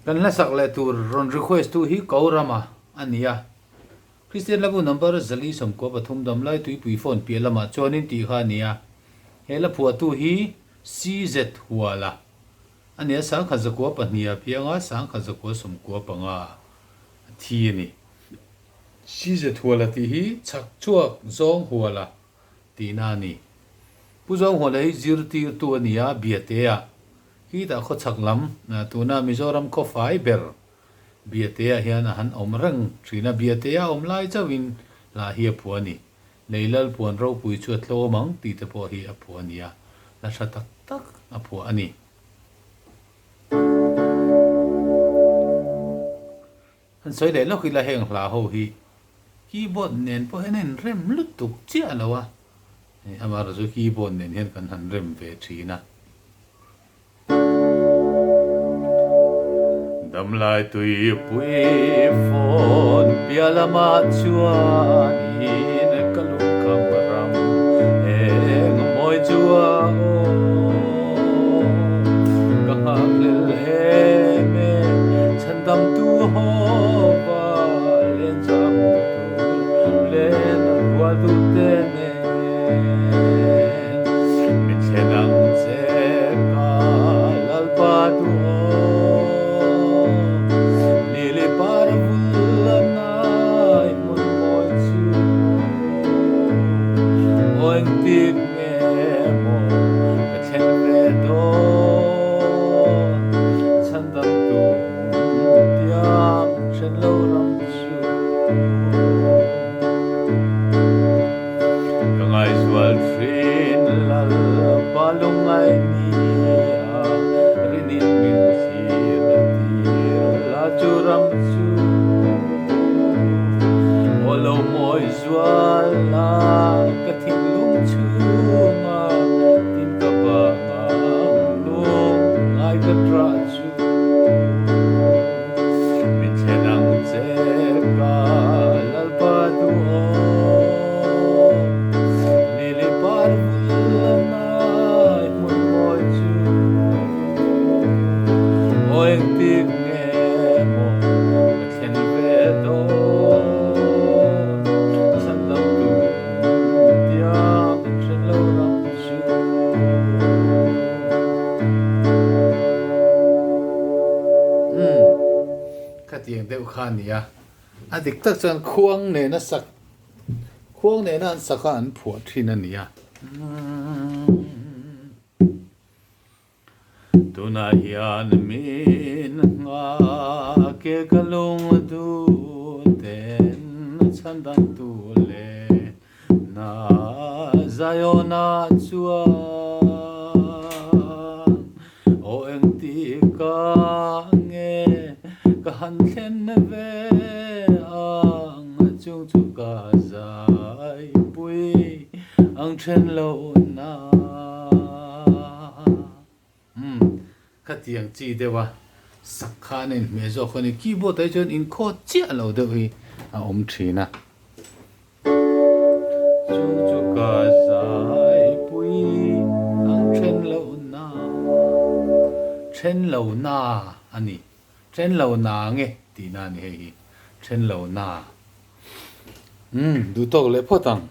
Kan hlasak leh tur rawn request tu hi Ko Rama a ni a. Kristian Labu number 493 Damlai Tuipui phone piah lamah chuanin tih kha a ni a. He hla phuahtu hi CZ Huala a ni a, 1902 a piang a, 1995 a thi a ni. CZ Huala tih hi chhak chhuak zawng Huala tihna a ni. Pu Zawng Huala hi zirtirtu a ni a, Biate-ah Khitah khawchhak lam, tuna Mizoram khaw fai ber Biate-ah hian a han awm reng thin a, Biate-a awm lai chauhin hla hi a phuah a ni. Lei lal puan ropui chu a tlawm ang tih te pawh hi a phuah a ni a, hla tha tak tak a phuah a ni. Han sawi leh lawk ila heng hla ho hi keyboard nen pawh hian a inrem lutuk chiah lo a, amaherawh chu keyboard nen hian kan han rem ve thin a. Damlai tuipui fawn piah lamah chuanin ka lungkham ram eng mawi chu a awm. Ka nghakhlel em e. Chhandamtu Hova len cham tur len a kual duh te nen min thlen ang che ka Lalpa duhawm Lili par vul a nai hmun mawi chu aw engtik nge maw ka thlen ve dawn Chhandamtu tiang then lo ram chu ka ngaihzual thin Lalpa lungngai ni a rinin min thlir a tir la chu ram chu aw lo mawi zual la ka thinlung chhunga tin ka bang ang lung ngai ka ṭah chu min thlen ang che ka Lalpa duhawm lili par vul a nai hmun mawi chu aw engtik nge maw ka thlen ve dawn chhandam tur tiang min hren lo ram chu. Umm khatiang deuh kha a ni a, a dik tak chuan khuang nena sak khuang nena an sak a an phuah thin a ni a. Tunah hian min nghak e ka lung duh ten chhandam tu leh na Zion-ah chuan aw engtik ah nge ka han thlen ve ang chung chu ka zaipui ang then lo na. Umm khatiang chi deuh a sak khan a inhmeh zawk a ni. Keyboard ah hi chuan inkhawt chiah lo deuh hi a awm thin a. Chu chu ka zaipui ang then lo na then lo na a ni. Then lo na nge tihna a ni hei hi. Then lo na. Umm duhtawk leh phawt ang.